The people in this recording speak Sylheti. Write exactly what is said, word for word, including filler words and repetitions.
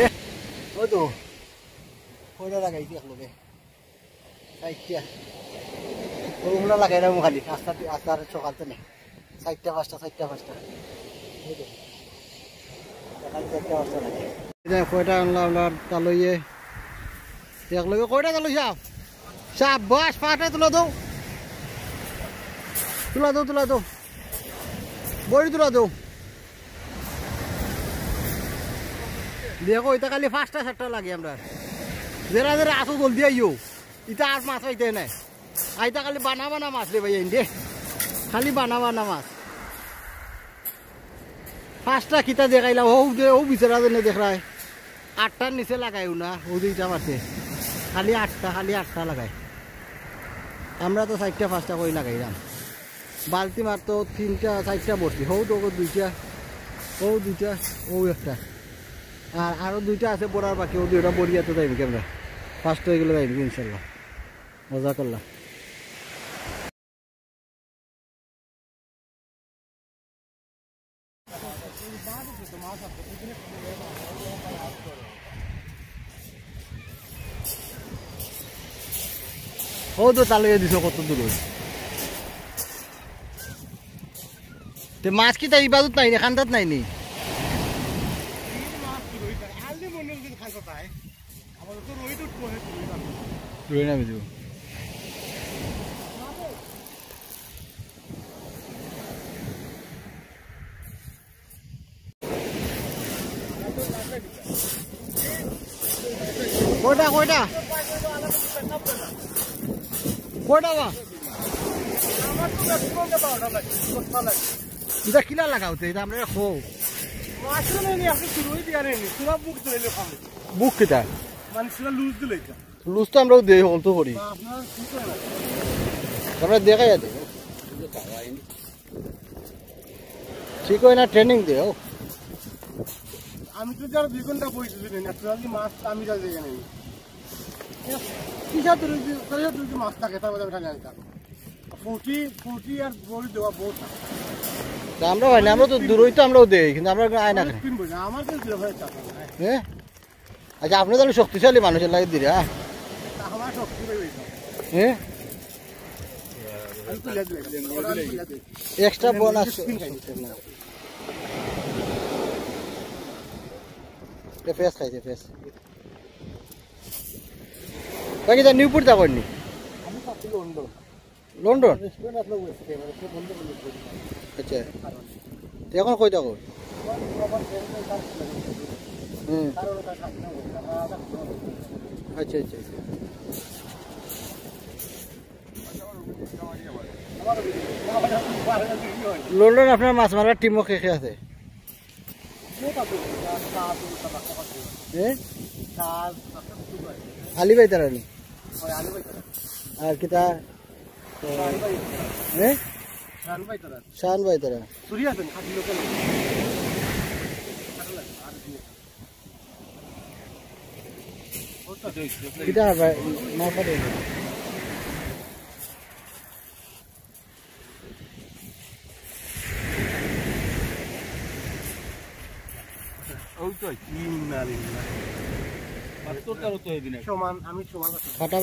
এ, ওই তো, কয়টা লাগাইছি এক লগে। চাইরটা। ওগুলা লাগাইলাম খালি, আস্তা, আস্তা আর সকাল তো নেই। চাইরটা, পাঁচটা, চাইরটা, পাঁচটা। এই তো। সকাল চাইরটা, পাঁচটা লাগে। এই যে কয়টা আনলাম আমরা তালইয়ে। এক লগে কয়টা তালই সাপ? সাপ, বস, পাটা তুলা দেও। তুলা দেও, তুলা দেও। বড়ি তুলা দেও। দেখো, ইতা খালি পাঁচটা সাতটা লাগে আমরা। যেরা যেরা আসো জলদি আইও। ইতা আর মাছ পাইতে নাই। আইতা খালি বানা বানা মাছ রে ভাই, এনে। খালি বানা বানা মাছ। পাঁচটা কিতা দেখাইলাম, ও যে, ও বিচারা জেনে দেখরায়। আটটার নিচে লাগাইও না, ও দুইটা মাছে। খালি আটটা, খালি আটটা লাগায়। আমরা তো চাইরটা পাঁচটা করি লাগাইলাম। বালতি মাত্র তিনটা, চাইরটা ভরছি। হউ তো দুইটা, ও দুইটা, ও একটা। আর আরো দুইটা আছে ভরার বাকি, ও দুইটা ভরিয়া তো যাইমু কি আমরা। পাঁচটা হয়ে গেলে যাইমু কি ইনশাল্লাহ। মজা করলাম। ও তো চালু হয়ে দিছো কত দূর হইছে। তে মাছ কিতা ই বাজুত নাই নি, খান্দাত নাই নি? রই না ভিডিও। কয়টা, কয়টা? কয়টা বা? ইটা কিলা লাগাও তে? ইটা আমরা খো। বুক কিতা? লুজ তো আমরাও দেই, হল তো করি। আমরা দেখাই আছে। ঠিক হয় না, ট্রেনিং দেও। আমি তো যারা দুই ঘন্টা বইছি, দুই দিন, actually মাছ আমি যা জায়গা নেই। কিসা তুই যদি, কিসা তুই যদি মাছ থাকে, তার মধ্যে আমি টানে আনতাম। ফুটি, ফুটি আর বড়ি দেওয়া বহুত। তা আমরা হয় না, আমরা তো দূরই তো আমরাও দেই, কিন্তু আমরা আয় না। তিন বইছে, আমার তো দূরে হয়ে চাপ নাই। হ্যাঁ? আচ্ছা, আপনি তাহলে শক্তিশালী মানুষের লাগে দিরা, হ্যাঁ? আমার শক্তি রয়ে গেছে। হ্যাঁ? আমি তুলে দিলে, আমি তুলে দিলে। Extra bonus. এ ফেস খাইছে, ফেস। বাকি তা নিউপুর তা করনি? আমি থাকি লন্ডন। লন্ডন? রেস্টুরেন্ট আপনার ওয়েস্ট এ, মানে, সে বন্ধ করে দিয়েছে। আচ্ছা। কারণ তো এখন কই থাকো? আমার, আমার ফ্রেন্ডের কাজ করে। হুম। কারণ ওটা কাজ না হয়, আমরা আলাদা করে। আচ্ছা, আচ্ছা, আচ্ছা। লন্ডন আপনার মাছ মারার টিমও কে কে আছে? এ? আলী ভাই তারা নি? আর কিতা? এ? শাহান ভাই তারা। কিতা ভাই? না পারে। ওই তো, ইন্না লিল্লাহ। পাত্তর তার তো এই দিনে। সমান, আমি সমান আছি। ফাটা